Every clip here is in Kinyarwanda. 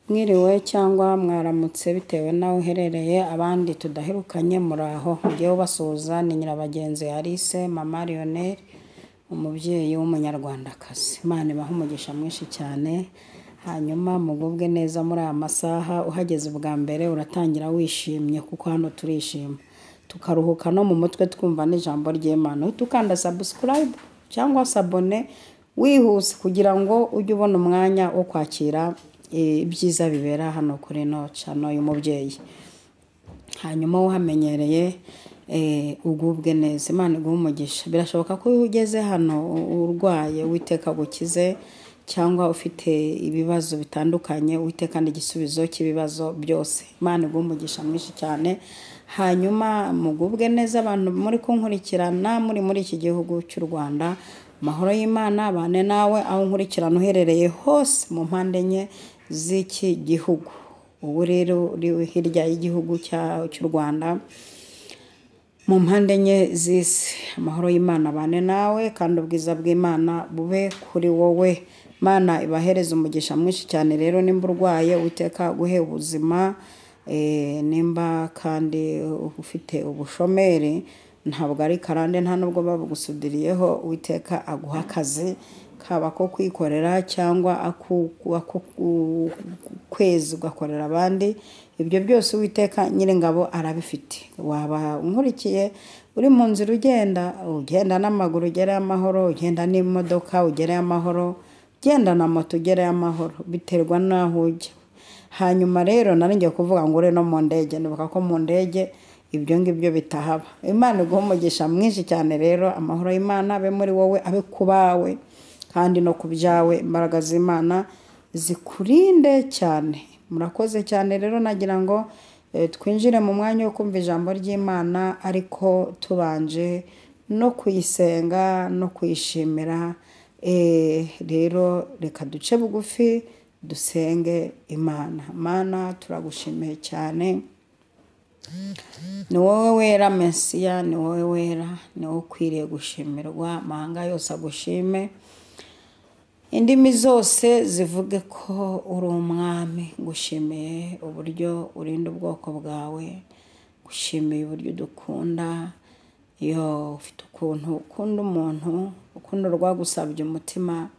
Mwiriwe cyangwa mwaramutse bitewe n'aho uherereye, abandi tudaherukanye muraho. Njyewe ubasuhuza ni Nyirabagenzi Alice, Mama Lionel, umubyeyi w'umunyarwandakazi. Imana ibahe umugisha mwinshi cyane, hanyuma mugubwe neza muri aya masaha. Uhageze bwa mbere uratangira wishimye kuko hano turishima, tukaruhuka no mu mutwe twumva n'ijambo ry'Imana. Uhita ukanda subscribe cyangwa s'abonner wihuse kugira ngo ujye ubona umwanya wo kwakira ibyiza bibera hano kuri ino channel y'umubyeyi. Hanyuma uhamenyereye ugubwe neza, Imana iguhe umugisha. Birashoboka ko iyo ugeze hano urwaye Uwiteka agukize, cyangwa ufite ibibazo bitandukanye, Uwiteka ni igisubizo cy'ibibazo byose. Imana iguhe umugisha mwinshi cyane. Hanyuma mugubwe neza abantu muri kunkurikirana muri muri iki gihugu cy'u Rwanda. Amahoro y'Imana abane nawe aho nkurikirana uherereye hose mu mpande enye z'iki gihugu. Ubu rero uri hirya y'igihugu cy'u Rwanda mu mpande enye z'isi. Amahoro y'Imana abane nawe kandi ubwiza bw'Imana bube kuri wowe. Imana ibahereze umugisha mwinshi cyane. Rero nimba urwaye Uwiteka aguhe ubuzima, nimba kandi ufite ubushomeri ntabwo ari karande, nta nubwo babugusudiriyeho, Uwiteka aguha akazi kaba ko kwikorera cyangwa ako kwezi ugakorera abandi. Ibyo byose Uwiteka Nyiringabo arabifite. Waba unkurikiye uri mu nzira ugenda, ugenda n'amaguru ugereyo amahoro, ugenda n'imodoka ugereyo amahoro, ugenda na moto ugereyo amahoro, biterwa n'aho ujya. Hanyuma rero nari ngiye kuvuga ngo ure no mu ndege, nibuka ko mu ndege ibyo ngibyo bitahaba. Imana iguhe umugisha mwinshi cyane. Rero amahoro y'Imana abe muri wowe, abe ku bawe kandi no ku byawe. Imbaraga z'Imana zikurinde cyane. Murakoze cyane. Rero nagira ngo twinjire mu mwanya wo kumva ijambo ry'Imana, ariko tubanje no kuyisenga no kuyishimira. Rero reka duce bugufi dusenge Imana. Mana, turagushimiye cyane. Ni wowe wera Mesiya, ni wowe wera, ni wowe ukwiriye gushimirwa. Amahanga yose agushime, indimi zose zivuge ko uri umwami. Ngushimiye uburyo urinda ubwoko bwawe, ngushimiye uburyo udukunda. Iyo ufite ukuntu ukunda umuntu, urukundo rwagusabye umutima.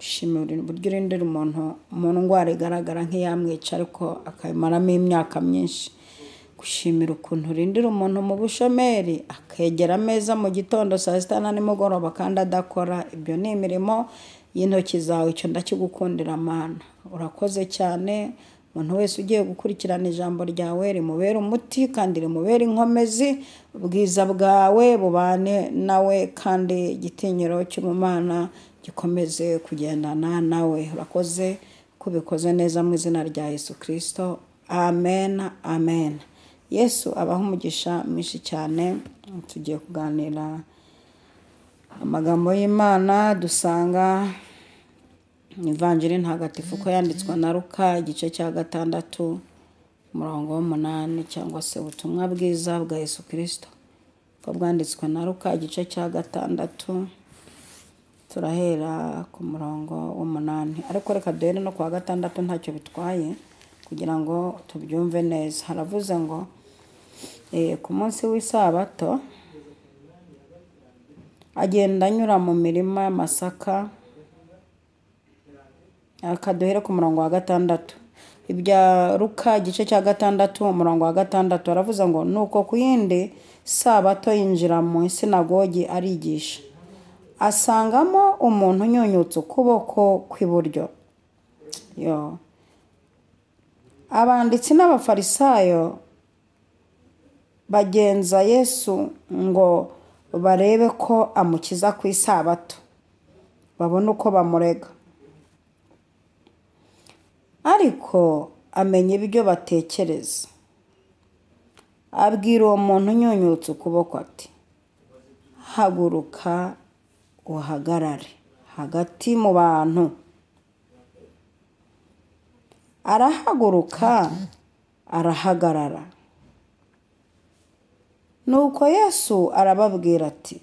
Ushimiye uburyo urindira umuntu mu ndwara igaragara nk'iyamwica ariko akayimaramo imyaka myinshi. Gushimira ukuntu urindira umuntu mu bushomeri, akegera ameza mu gitondo, saa sita na nimugoroba kandi adakora. Ibyo ni imirimo y'intoki zawe, icyo ndakigukundira Mana. Urakoze cyane. Umuntu wese ugiye gukurikirana ijambo ryawe rimubere umuti kandi rimubere inkomezi. Ubwiza bwawe bubane nawe kandi igitinyiro cy'Imana gikomeze kugendana nawe. Urakoze kubikoze neza mu izina rya Yesu Kristo, amen, amen. Yesu abahe umugisha mwinshi cyane. Tugiye kuganira amagambo y'Imana dusanga Ivanjiri ntagatifu ko yanditswe na Luka igice cya 6 umurongo w'8, cyangwa se ubutumwa bwiza bwa Yesu Kristo ko bwanditswe na Luka igice cya 6, turahera ku murongo w'8. Ariko reka duhere no ku wa 6 ntacyo bitwaye kugira ngo tubyumve neza. Haravuze ngo ku munsi w'isabato agenda anyura mu mirima y'amasaka. Akaduhere ku murongo wa 6. Ibya Luka igice cya 6 umurongo wa 6 aravuze ngo nuko ku yindi sabato yinjira mu isinagogi arigisha, asangamo umuntu unyunyutse ukuboko kw'iburyo. Yo, abanditsi n'abafarisayo bagenza Yesu ngo barebe ko amukiza ku isabato, babone uko bamurega. Ariko amenya ibyo batekereza, abwira uwo muntu unyunyutse ukuboko ati haguruka uhagarare hagati mu bantu. Arahaguruka arahagarara. Nuko Yesu arababwira ati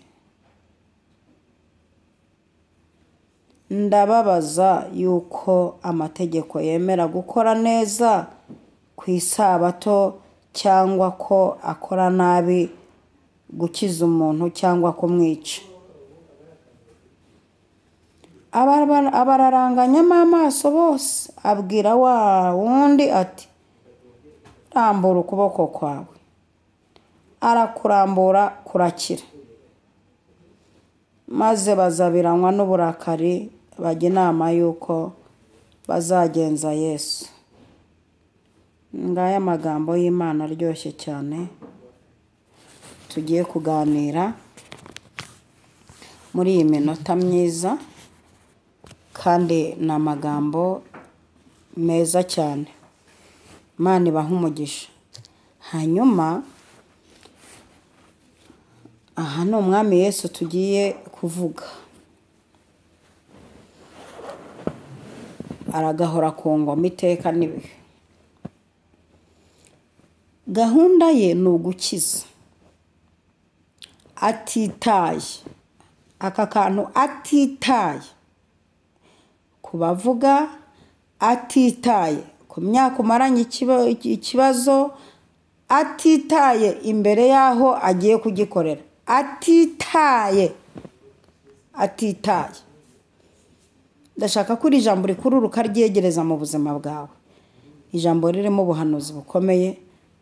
Ndababaza yuko amategeko yemera gukora neza ku isabato cyangwa ko akora nabi, gukiza umuntu cyangwa kumwica. Abararanganyamo amaso bose, abwira wa wundi ati rambura ukuboko kwawe. Arakurambura kurakira. Maze bazabiranywa n'uburakari, bajya inama y'uko bazagenza Yesu. Ngaya amagambo y'Imana aryoshye cyane tugiye kuganira muri iyi minota myiza, kandi ni amagambo meza cyane. Imana ibahe umugisha. Hanyuma aha ni Umwami Yesu tugiye kuvuga. Aragahora ku ngoma iteka n'ibihe. Gahunda ye ni ugukiza atitaye, aka kantu atitaye ku bavuga, atitaye ku myaka umaranye ikibazo, atitaye imbere y'aho agiye kugikorera, atitaye. Ndashaka ko iri jambo rikururuka ryegereza mu buzima bwawe. Ijambo ririmo ubuhanuzi bukomeye.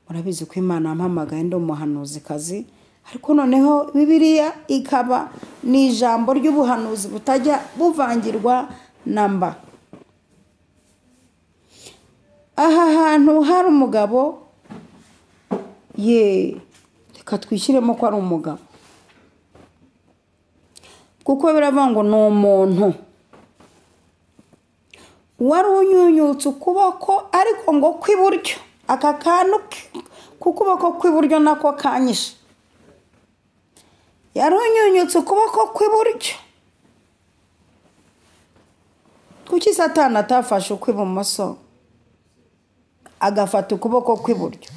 Murabizi ko Imana yampamagaye ndi umuhanuzikazi, ariko noneho Bibiliya ikaba ni ijambo ry'ubuhanuzi butajya buvangirwa na mba. Aha hantu hari umugabo, ye reka twishyiremo ko ari umugabo, kuko biravuga ngo ni umuntu wari unyunyutse ukuboko, ariko ngo kw'iburyo. Aka kantu k'ukuboko kw'iburyo nako kanyishe. Yari unyunyutse ukuboko kw'iburyo. Kuki Satani atafashe ukw'ibumoso agafata ukuboko kw'iburyo?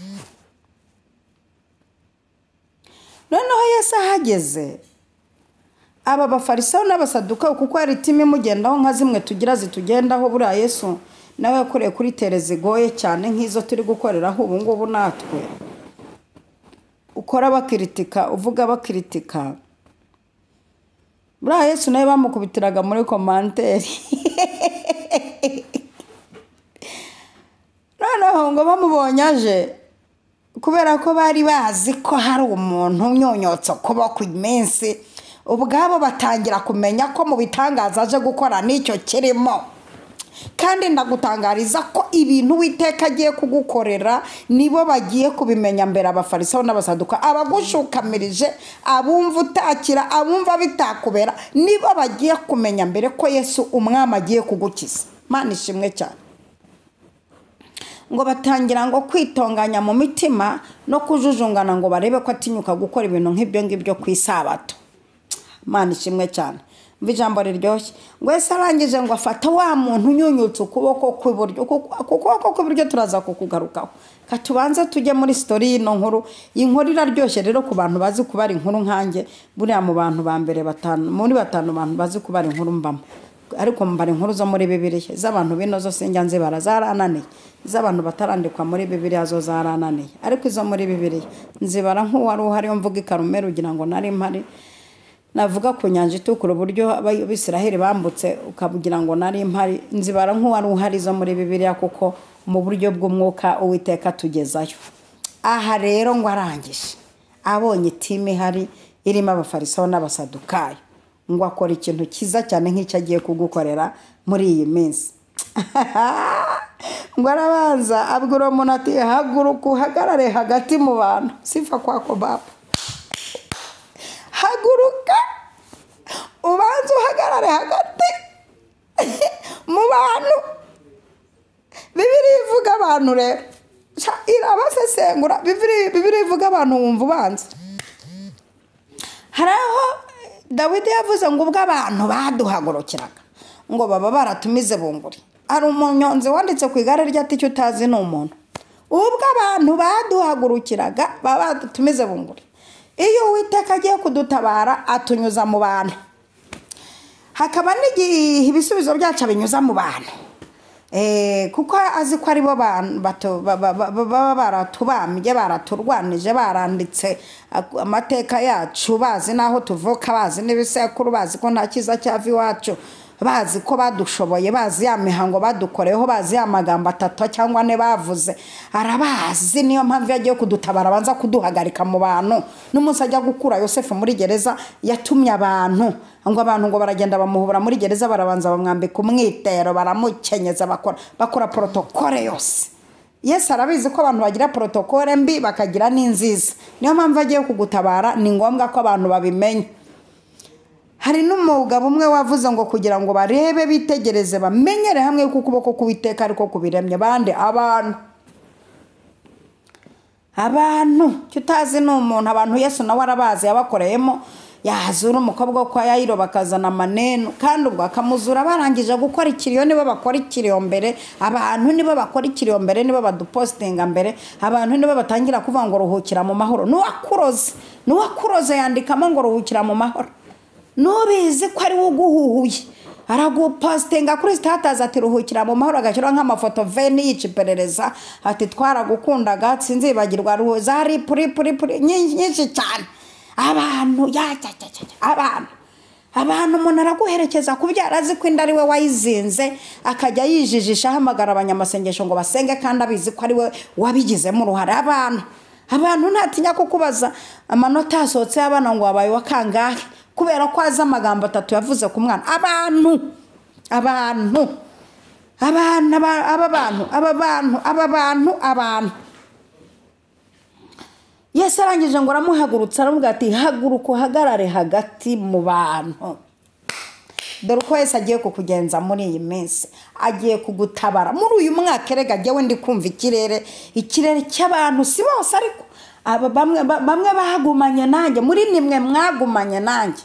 Noneho Yesu ahageze, aba bafarisayo n'abasadukayo, kuko hari itime imugendaho nka zimwe tugira zitugendaho. Buriya Yesu nawe yakoreye kuri tere zigoye cyane nk'izo turi gukoreraho ubu ngubu natwe. Ukora bakiritika, uvuga bakiritika. Buriya Yesu nawe bamukubitiraga muri komanteri. Noneho ngo bamubonye aje, kubera ko bari bazi ko hari umuntu unyonyotse ukuboko iminsi, ubwabo batangira kumenya ko mu bitangaza aje gukora n'icyo kirimo. Kandi ndagutangariza ko ibintu Uwiteka agiye kugukorera nibo bagiye kubimenya mbere, abafarisayo n'abasaduka, abagushukamirije, abumva utakira, abumva bitakubera, nibo bagiye kumenya mbere ko Yesu umwami agiye kugukiza. Imana ishimwe cyane. Ngo batangira ngo kwitonganya mu mitima no kujujungana ngo barebe ko atinyuka gukora ibintu nk'ibyo ngibyo ku isabato. Imana ishimwe cyane. Mva ijambo riryoshye. Ngo Yesu arangije ngo afata wa muntu unyunyutse ukuboko kw'iburyo. Ukuboko kw'iburyo turaza kukugarukaho. Katubanze tujye muri story y'ino nkuru. Iyi nkuru iraryoshye rero ku bantu bazi kubara inkuru nkanjye. Buriya mu bantu ba mbere batanu, muri batanu bantu bazi kubara inkuru mbamo. Ariko mbara inkuru zo muri Bibiliya, z'abantu bino zo sinjya nzibara, zarananiye. Z'abantu batarandikwa muri Bibiliya zo zarananiye. Ariko izo muri Bibiliya nzibara nk'uwari uhari, mvuga i Karumeli ugira ngo nari mpari. Navuga ku nyanja itukura uburyo Abisiraheli bambutse ukabugira ngo nari mpari. Nzibara nk'uwari uhari zo muri Bibiliya, kuko mu buryo bw'umwuka Uwiteka tugezayo. Aha rero ngo arangije abonye itime ihari irimo abafarisayo n'abasadukayo, ngo akora ikintu cyiza cyane nk'icyo agiye kugukorera muri iyi minsi. Ngo arabanza abwira umuntu ati haguruka uhagarare hagati mu bantu. Sifa kwako Baba. Haguruka ubanze uhagarare hagati mu bantu. Bibiliya ivuga abantu rero irabasesengura. Bibiliya ivuga abantu wumva ubanza. Hari aho Dawidi yavuze ngo ubwo abantu baduhagurukiraga ngo baba baratumize bunguri. Hari umunyonzi wanditse ku igare rye ati icyo utazi ni umuntu. Ubwo abantu baduhagurukiraga baba baratumize bunguri. Iyo Uwiteka agiye kudutabara atunyuza mu bantu. Hakaba n'igihe ibisubizo byacu binyuza mu bantu, kuko azi ko aribo baba baratubambye, baraturwanije, baranditse amateka yacu, bazi n'aho tuvuka, bazi n'ibisekuru, bazi ko nta cyiza cyava iwacu, bazi ko badushoboye, bazi ya mihango badukoreyeho, bazi ya magambo 3 cyangwa 4 bavuze. Arabazi, niyo mpamvu yagiye kudutabara abanza kuduhagarika mu bantu. N'umunsi ajya gukura Yosefu muri gereza yatumye abantu ngo abantu ngo baragenda bamuhubura muri gereza, barabanza bamwambika umwitero, baramukenyeza, bakora protokole yose. Yesu arabizi ko abantu bagira protokole mbi bakagira n'inziza, niyo mpamvu agiye kugutabara, ni ngombwa ko abantu babimenya. Hari n'umugabo umwe wavuze ngo kugira ngo barebe bitegereze bamenyere hamwe kuko ukuboko k'Uwiteka ariko kubiremye. Bande? Abantu. Abantu cyo utazi ni umuntu, abantu Yesu nawe arabazi, yabakoreyemo. Yazura umukobwa kwa Yayiro bakazana amanenu, kandi ubwo akamuzura barangije gukora ikiriyo. Nibo bakora ikiriyo mbere, abantu nibo bakora ikiriyo mbere, nibo badupostinga mbere, abantu nibo batangira kuvuga ngo ruhukira mu mahoro. Nuwakuroze yandikamo ngo ruhukira mu mahoro, nubizi ko ari we uguhuhuye, aragupostinga kuri status ati ruhukira mu mahoro, agashyiraho nk'amafoto veni yica iperereza ati twaragukundaga sinzibagirwa, zari puri puri puri nyinshi cyane. Abantu abantu umuntu araguherekeza kubyara azi ko inda ari we wayizinze, akajya yijijisha ahamagara abanyamasengesho ngo basenge kandi abizi ko ari we wabigizemo uruhare. Abantu ntatinya kukubaza amanota yasohotse y'abana ngo wabaye wa kangahe, kubera ko azi amagambo 3 yavuze ku mwana. Abantu abantu abantu aba bantu aba bantu abantu. Yesu arangije ngo aramuhagurutsa, aramubwira ati haguruka uhagarare hagati mu bantu. Dore uko Yesu agiye kukugenza muri iyi minsi, agiye kugutabara muri uyu mwaka. Erega jyewe ndi kumva ikirere cy'abantu, si bose ariko aba bamwe bagumanye nanjye, muri nimwe mwagumanye nanjye.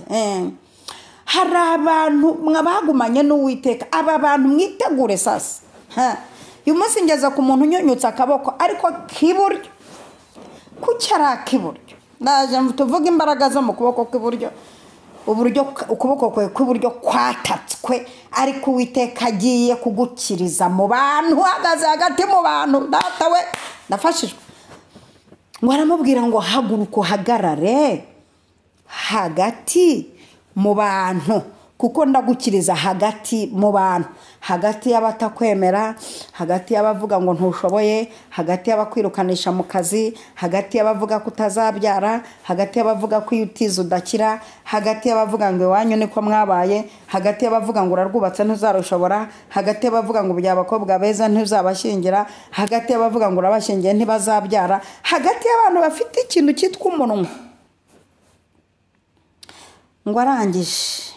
Hari abantu mwabagumanye n'Uwiteka. Aba bantu mwitegure sasa. Uyu munsi ngeze ku muntu unyunyutse akaboko ariko k'iburyo. Kuki ari ak'iburyo? Ndaje tuvuge imbaraga zo mu kuboko kw'iburyo, uburyo ukuboko kwe kw'iburyo kwatatswe, ariko Uwiteka agiye kugukiriza mu bantu, uhagaze hagati mu bantu. Data we, ndafashijwe. Ngo aramubwira ngo haguruka uhagarare hagati mu bantu, kuko ndagukiriza hagati mu bantu, hagati y'abatakwemera, hagati y'abavuga ngo ntushoboye, hagati y'abakwirukanisha mu kazi, hagati y'abavuga ko utazabyara, hagati y'abavuga ko iyo utize udakira, hagati y'abavuga ngo iwanyu niko mwabaye, hagati y'abavuga ngo urarwubatse ntuzarushobora, hagati y'abavuga ngo bya abakobwa beza ntuzabashyingira, hagati y'abavuga ngo urabashyingiye ntibazabyara, hagati y'abantu bafite ikintu cyitwa umunwa. Ngo arangije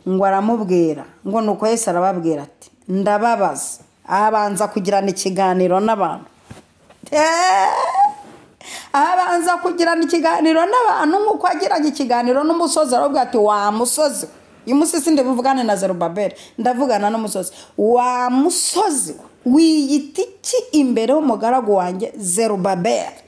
ngo aramubwira ngo nuko Yesu arababwira ati ndababaza. Abanza kugirana ikiganiro n'abantu, abanza kugirana ikiganiro n'abantu nk'uko agiranye ikiganiro n'umusozi. Aravuga ati wa musozi, uyu munsi sinde buvugane na Zerubabeli, ndavugana n'umusozi. Wa musozi wiyita iki imbere y'umugaragu wanjye Zerubabeli?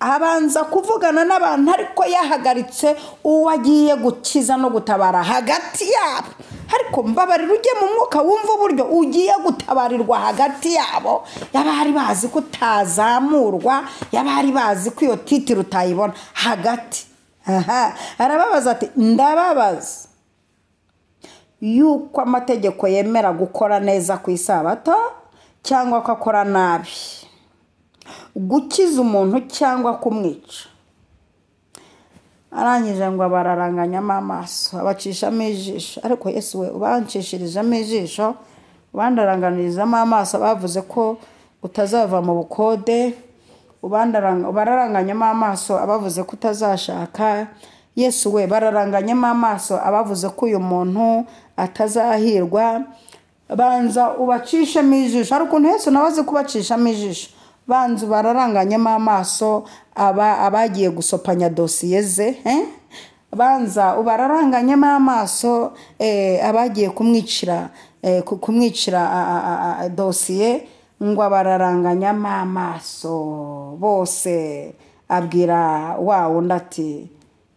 Abanza kuvugana n'abantu ariko yahagaritse uwo agiye gukiza no gutabara hagati yabo. Ariko mbabarira ujye mu mwuka wumva uburyo ugiye gutabarirwa hagati yabo. Yabari bazi ko utazamurwa, yabari bazi ko iyo titiro utayibona hagati. Arababaza ati ndababaza yuko amategeko yemera gukora neza ku isabato cyangwa ko akora nabi, gukiza umuntu cyangwa kumwica. Arangije ngo bararanganyamo amaso, abacishamo ijisho. Ariko Yesu we ubanshishirijemo ijisho, ubandaranganirizamo amaso, bavuze ko utazava mu bukode, bararanganyamo amaso abavuze ko utazashaka. Yesu we bararanganyamo amaso abavuze ko uyu muntu atazahirwa. Banza ubacishemo ijisho. Hari ukuntu Yesu nawe azi kubacishamo ijisho. Banza bararanganyemo amaso abagiye gusopanya dosiye ze, banza ubararanganyemo amaso abagiye kumwicira dosiye, ngo abararanganyamo amaso bose. Abwira wa wundi ati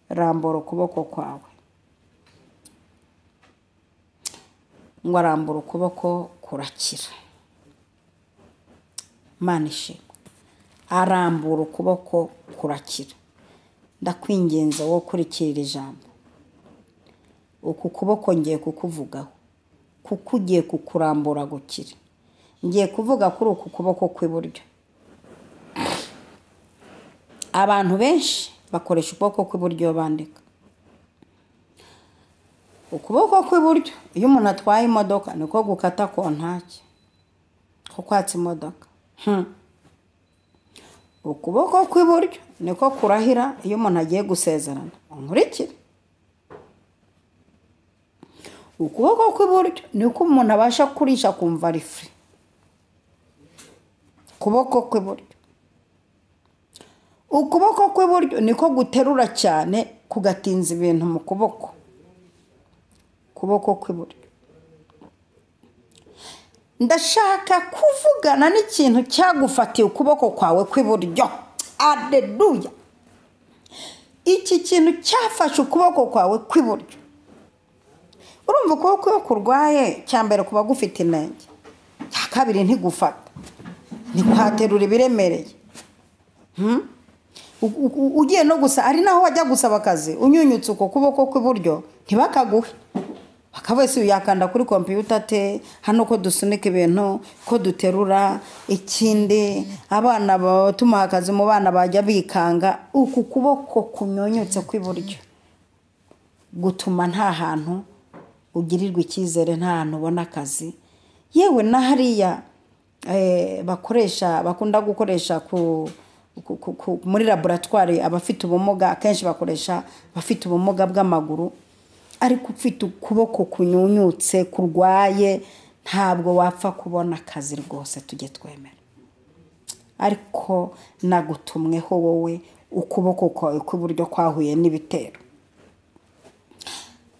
rambura ukuboko kwawe. Ngo arambura ukuboko kurakira. Imana ishimwe. Arambura ukuboko kurakira. Ndakwinginze wowe ukurikira ijambo, uku kuboko ngiye kukuvugaho, kuko ugiye kukurambura gukira. Ngiye kuvuga kuri uku kuboko kw'iburyo. Abantu benshi bakoresha ukuboko kw'iburyo bandika. Ukuboko kw'iburyo iyo umuntu atwaye imodoka niko gukata kontake, ko kwatsa imodoka. Ukuboko kw'iburyo niko kurahira iyo umuntu agiye gusezerana. Nkurikire. Ukuboko kw'iburyo niko umuntu abasha kurisha kumva ari free. Ukuboko kw'iburyo. Ukuboko kw'iburyo niko guterura cyane kugatinza ibintu mu kuboko. Ukuboko kw'iburyo. Ndashaka kuvugana n'ikintu cyagufatiye ukuboko kwawe kw'iburyo. Alleluya. Iki kintu cyafashe ukuboko kwawe kw'iburyo. Urumva ukuboko iyo kurwaye, cya mbere kuba gufite inenge, cya kabiri ntigufata, ntikwaterura ibiremereye. Ugiye no gusa ari naho wajya gusaba akazi unyunyutse uko kuboko kw'iburyo ntibakaguhe. Bakaba wese yakanda kuri kompiyuta te hano ko dusunika ibintu, ko duterura ikindi, abana tumuha akazi mu bana bajya bikanga. Uku kuboko kunyunyutse kw'iburyo gutuma nta hantu ugirirwa icyizere, nta hantu ubona akazi. Yewe na hariya bakoresha, bakunda gukoresha ku muri laboratoire abafite ubumuga, akenshi bakoresha abafite ubumuga bw'amaguru. Ariko ufite ukuboko kunyunyutse kurwaye ntabwo wapfa kubona akazi rwose, tujye twemera. Ariko nagutumweho wowe ukuboko kwawe kw'iburyo kwahuye n'ibitero.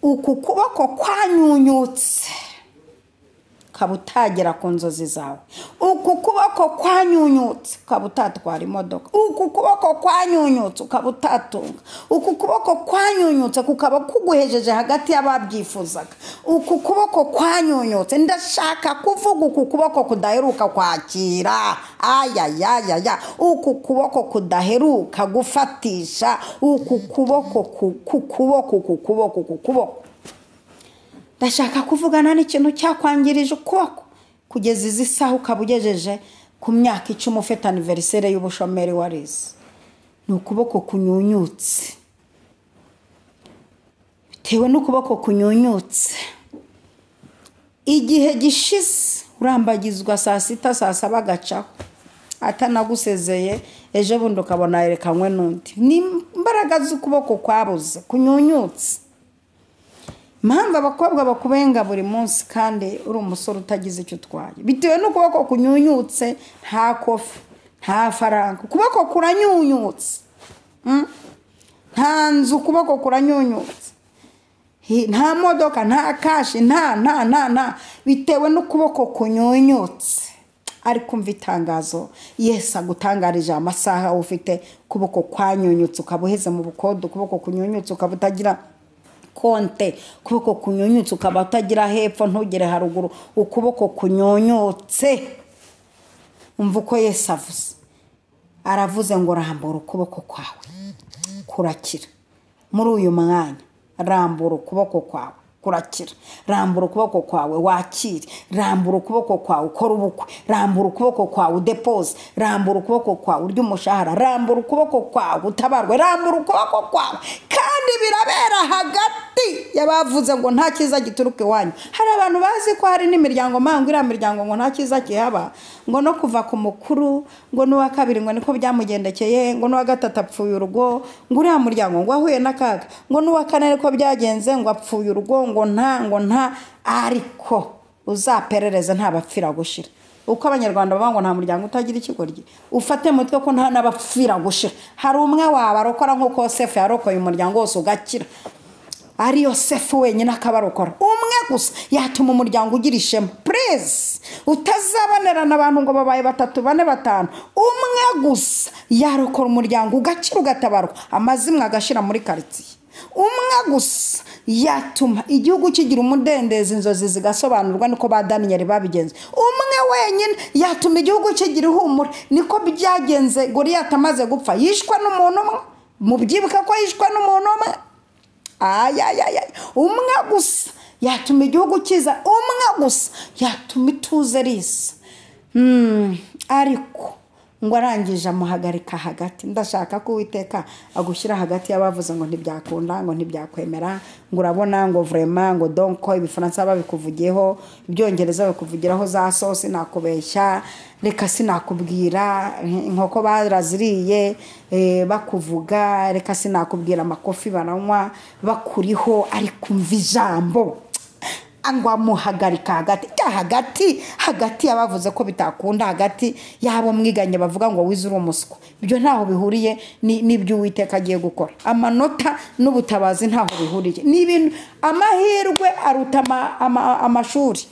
Uku kuboko kwanyunyutse ukaba utagera ku nzozi zawe. Uku kuboko kwanyunyutse ukaba utatwara imodoka. Uku kuboko kwanyunyutse ukaba utatunga. Uku kuboko kwanyunyutse kukaba kuguhejeje hagati y'ababyifuzaga. Uku kuboko kwanyunyutse, ndashaka kuvuga uku kuboko kudaheruka kwakira. Ayayayaya. Uku kuboko kudaheruka gufatisha. Uku kuboko kuboko kuboko kuboko. Ndashaka kuvugana n'ikintu cyakwangirije ukuboko kugeza izi saha ukaba ugejeje ku myaka 10 ufite anniversaire y'ubushomeri warize. Ni ukuboko kunyunyutse. Bitewe n'ukuboko kunyunyutse. Igihe gishize urambagizwa saa 6 saa 7 agacaho atanagusezeye, ejo bundi ukabona yerekanywe n'undi. Ni imbaraga z'ukuboko kwabuze kunyunyutse. Impamvu abakobwa bakubenga buri munsi kandi uri umusore utagize icyo utwaye, bitewe n'ukuboko kunyunyutse. Nta kofi, nta faranga, ukuboko kuranyunyutse. Nta nzu, ukuboko kuranyunyutse. Nta modoka, nta kashi, nta nta nta nta, bitewe n'ukuboko kunyunyutse. Ariko umva itangazo Yesu agutangarije amasaha ufite ukuboko kwanyunyutse, ukaba uheze mu bukode, ukuboko kunyunyutse ukaba utagira konte, ukuboko kunyunyutse ukaba utagira hepfo ntugere haruguru, ukuboko kunyunyutse. Umva uko Yesu avuze. Aravuze ngo rambura ukuboko kwawe kurakira. Muri uyu mwanya rambura ukuboko kwawe kurakira. Rambura ukuboko kwawe wakire. Rambura ukuboko kwawe ukora ubukwe. Rambura ukuboko kwawe udepose. Rambura ukuboko kwawe urya umushahara. Rambura ukuboko kwawe utabarwe. Rambura ukuboko kwawe. Kandi birabera hagati y'abavuze ngo nta cyiza gituruka iwanyu. Hari abantu bazi ko hari n'imiryango mangu, iriya miryango ngo nta cyiza kihaba, ngo no kuva ku mukuru, ngo n'uwa kabiri ngo niko byamugendekeye, ngo n'uwa gatatu apfuye urugo, ngo uriya muryango ngo ahuye n'akaga, ngo n'uwa kane niko byagenze, ngo apfuye urugo, ngo nta ngo nta. Ariko uzaperereza nta bapfira gushira. Uko abanyarwanda bavuga ngo nta muryango utagira ikigoryi, ufate mutwe ko nta n'abapfira gushira. Hari umwe wabarokora nk'uko Yosefu yarokoye umuryango wose ugakira. Ari Yosefu wenyine akabarokora, umwe gusa yatuma umuryango ugira ishema. Please, utazabonerana abantu ngo babaye 3 4 5, umwe gusa yarokora umuryango ugakira ugatabarwa, amazimwe agashira muri quartier. Umwe gusa yatuma igihugu kigira umudendezo, inzozi zigasobanurwa, niko ba Daniyeli babigenze. Umwe wenyine yatuma igihugu kigira ihumure, niko byagenze. Goliyati amaze gupfa yishwe n'umuntu umwe, mubyibuka ko yishwe n'umuntu umwe. Ayayaya, umwe gusa yatuma igihugu kiza, umwe gusa yatuma ituze risa. Ariko ngo arangije amuhagarika hagati. Ndashaka ko Uwiteka agushyira hagati y'abavuze ngo ntibyakunda, ngo ntibyakwemera, ngo urabona, ngo vraiment, ngo donc ibifaransa babikuvugiyeho, ibyongereza babikuvugiraho, za sosi nakubeshya, reka sinakubwira, inkoko baraziriye bakuvuga, reka sinakubwira, amakofi baranywa bakuriho, ariko umva ijambo ngo amuhagarika hagati. Hagati hagati y'abavuze ko bitakunda, hagati y'abo mwiganye bavuga ngo wize uri umuswa. Ibyo ntaho bihuriye n'ibyo Uwiteka agiye gukora. Amanota n'ubutabazi ntaho bihuriye. Ni ibintu, amahirwe aruta amashuri.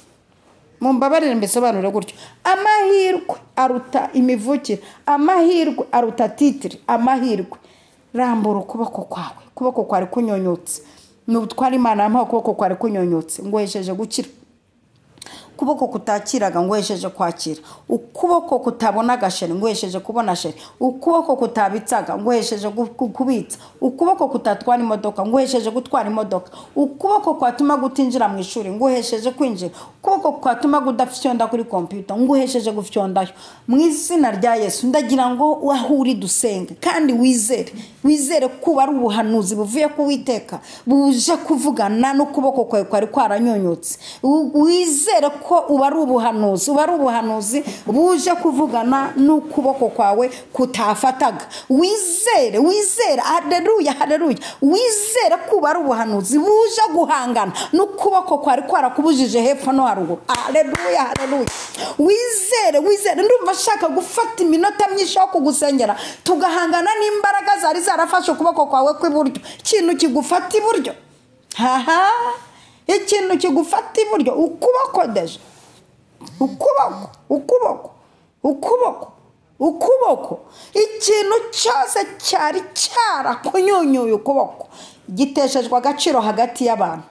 Mumbabarire mbisobanure gutyo. Amahirwe aruta imivukire, amahirwe aruta titire, amahirwe. Rambura ukuboko kwawe, ukuboko kwari kunyonyotse. Nubutwara Imana yampaye ukuboko kwari kunyonyotse, nguhesheje gukira. Ukuboko kutakiraga nguhesheje kwakira. Ukuboko kutabonaga sheri nguhesheje kubona sheri. Ukuboko kutabitsaga nguhesheje kubitsa. Ukuboko kutatwara imodoka nguhesheje gutwara imodoka. Ukuboko kwatuma gutinjira mu ishuri nguhesheje kwinjira. Ukuboko kwatuma kudafyonda kuri computer nguhesheje gufyondayo. Mu izina rya Yesu ndagira ngo aho uri dusenge kandi wizere, wizere kuba ari ubuhanuzi buvuye ku Uwiteka buje kuvugana n'ukuboko kwawe kwari kwaranyonyotse. Wizere ko uba ari ubuhanuzi, uba ari ubuhanuzi buje kuvugana n'ukuboko kwawe kutafataga. Wizere, wizere, haleluya, haleluya. Wizere ko uba ari ubuhanuzi buje guhangana n'ukuboko kwari kwarakubujije hepfo no haruguru. Haleluya, haleluya. Wizere, wizere. Ndumva ashaka gufata iminota myinshi yo kugusengera, tugahangana n'imbaraga zari zarafashe ukuboko kwawe kw'iburyo. Ikintu kigufata iburyo, haha, ikintu kigufata iburyo, ukuboko deje, ukuboko, ukuboko, ukuboko, ukuboko, ikintu cyose cyari cyarakunyunyuye ukuboko giteshejwe agaciro hagati y'abantu.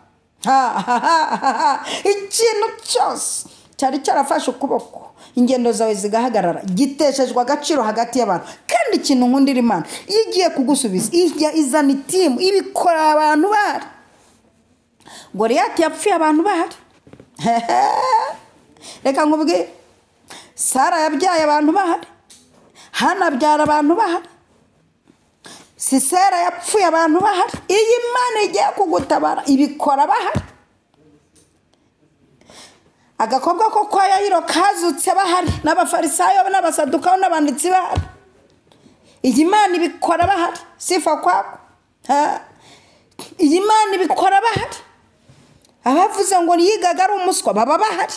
Ikintu cyose cyari cyarafashe ukuboko, ingendo zawe zigahagarara, giteshejwe agaciro hagati y'abantu. Kandi ikintu nkundira Imana, iyo igiye kugusubiza ijya izana itimu ibikora abantu bahari. Goliyati yapfuye abantu bahari. Reka nkubwire, Sara yabyaye abantu bahari, Hana abyara abantu bahari, Sisera yapfuye abantu bahari. Iyi Imana igiye kugutabara ibikora bahari. Agakobwa ko kwa Yayiro kazutse bahari, n'abafarisayo n'abasadukayo n'abanditsi bahari. Iyi Imana ibikora bahari, sifa kwako. Iyi Imana ibikora bahari. Abavuze ngo yigaga ari umuswa baba bahari.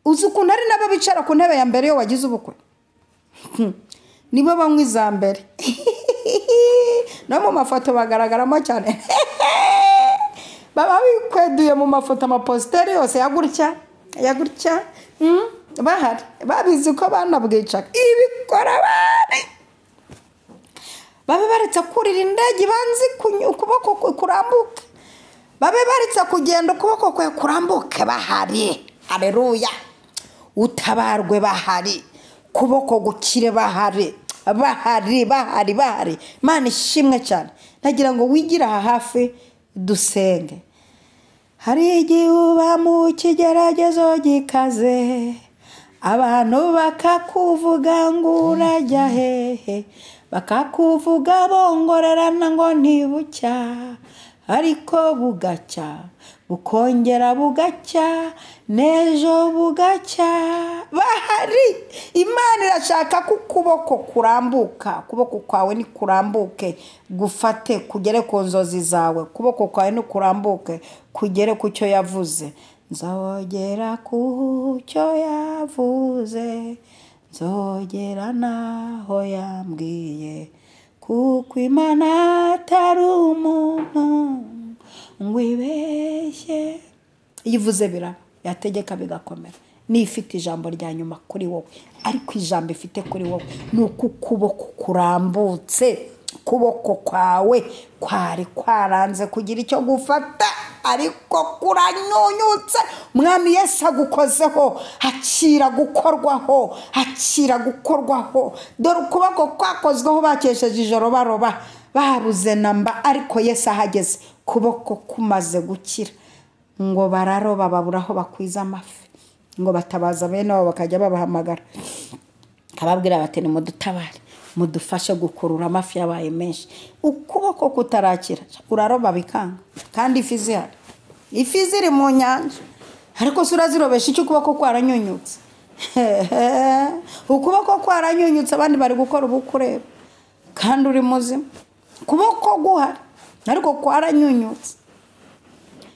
Uzi ukuntu ari nabo bicara ku ntebe ya mbere iyo wagize ubukwe, nibo banywa iza mbere. No mu mafoto bagaragaramo cyane. Baba bikweduye mu mafoto, amapositeri yose yagutya yagutya, bahari, babizi ko banabwicaga. Ibikora bahari. Babe baretse kurira indege banzi ukuboko kurambuke, babe baretse kugenda ukuboko kwe kurambuke bahari. Haleluya. Utabarwe bahari, kuboko gukire bahari, bahari, bahari, bahari. Imana ishimwe cyane. Ndagira ngo wigire aha hafi dusenge. Hari igihe uba mu kigeragezo gikaze, abantu bakakuvuga ngo urajya hehe, bakakuvuga bongorerana ngo ntibucya, ariko bugacya, bukongera bugacya, n'ejo bugacya. Bahari. Imana irashaka ko ukuboko kurambuka, ukuboko kwawe ni kurambuke, gufate kugere ku nzozi zawe, ukuboko kwawe ni kurambuke kugere ku cyo yavuze. Nzogera ku cyo yavuze, nzogera naho yambwiye, kuko Imana atari umuntu ngo ibeshye. Iyo ivuze biraba, yategeka bigakomera. Niyo ifite ijambo rya nyuma kuri wowe, ariko ijambo ifite kuri wowe ni uko ukuboko kurambutse. Kuboko kwawe kwari kwaranze kugira icyo gufata, ariko kuranyunyutse. Mwami Yesu agukozeho, akira gukorwaho, akira gukorwaho. Dore ukuboko kwakozweho bakesheje ijoro baroba, babuze namba, ariko Yesu ahageze kuboko kumaze gukira. Ngo bararoba babura aho bakwiza amafi, ngo batabaza bene wabo bakajya babahamagara, kababwira bati nimudutabare, mudufashe gukurura amafi yabaye menshi. Ukuboko kutarakira uraroba bikanga, kandi ifi zihari, ifi ziri mu nyanja, ariko se urazirobesha icyo? Ukuboko kwaranyunyutse, ukuboko kwaranyunyutse, abandi bari gukora ubukureba kandi uri muzima. Ukuboko guhari ariko kwaranyunyutse.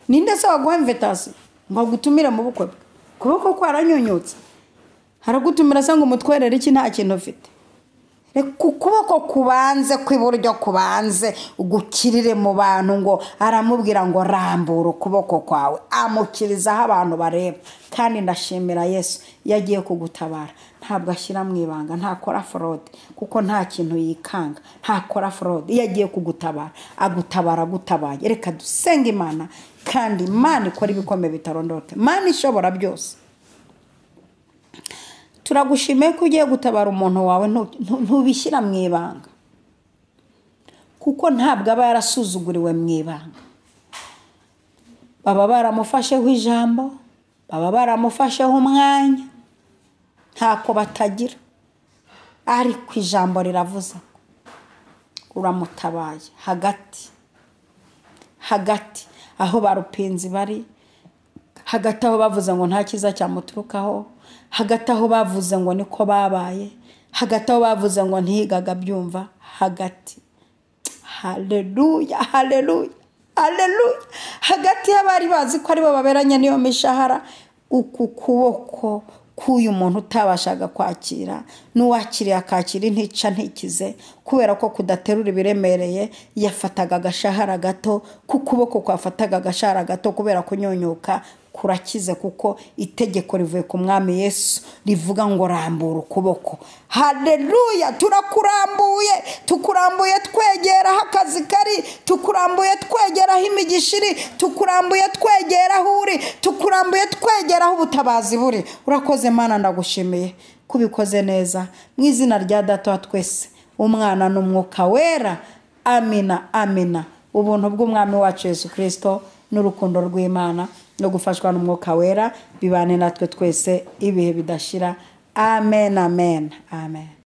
Ninde se waguha invitation ngo agutumire mu bukwe bwe? Ukuboko kwaranyunyutse, haragutumira se ngo umutwerere iki? Nta kintu ufite. Reka ukuboko kubanze kw'iburyo kubanze ugukirire mu bantu. Ngo aramubwira ngo rambura ukuboko kwawe, amukirizaho abantu bareba. Kandi ndashimira Yesu, iyo agiye kugutabara ntabwo ashyira mu ibanga, ntakora forode, kuko nta kintu yikanga, ntakora forode. Iyo agiye kugutabara agutabara agutabaye. Reka dusenge Imana, kandi Imana ikora ibikomeye bitarondoka, Imana ishobora byose. Turagushimiye ko ugiye gutabara umuntu wawe, ntubishyira mu ibanga, kuko ntabwo aba yarasuzuguriwe mu ibanga. Baba baramufasheho ijambo, baba baramufasheho umwanya, ntako batagira, ariko ijambo riravuze uramutabaye. Hagati hagati aho barupinzi bari, hagati aho bavuze ngo nta cyiza cyamuturukaho, hagati aho bavuze ngo niko babaye, hagati aho bavuze ngo ntiyigaga byumva, hagati, haleluya, haleluya, haleluya, hagati y'abari bazi ko aribo baberanye n'iyo mishahara, uku kuboko k'uyu muntu utabashaga kwakira, n'uwakiriye akakira intica ntikize, kubera ko kudaterura ibiremereye, yafataga agashahara gato, k'ukuboko kwafataga agashahara gato kubera kunyunyuka, kurakize, kuko itegeko rivuye ku Mwami Yesu rivuga ngo rambura ukuboko. Haleluya, turakurambuye, tukurambuye twegera aho akazi kari, tukurambuye twegera aho imigisha iri, tukurambuye twegera aho uri, tukurambuye twegera aho ubutabazi buri. Urakoze Mana, ndagushimiye kubikoze neza, mu izina rya Data wa twese, Umwana n'Umwuka Wera. Amina, amina. Ubuntu bw'Umwami wacu Yesu Kristo n'urukundo rw'Imana no gufashwa n'Umwuka Wera bibane natwe twese ibihe bidashira. Amen, amen, amen.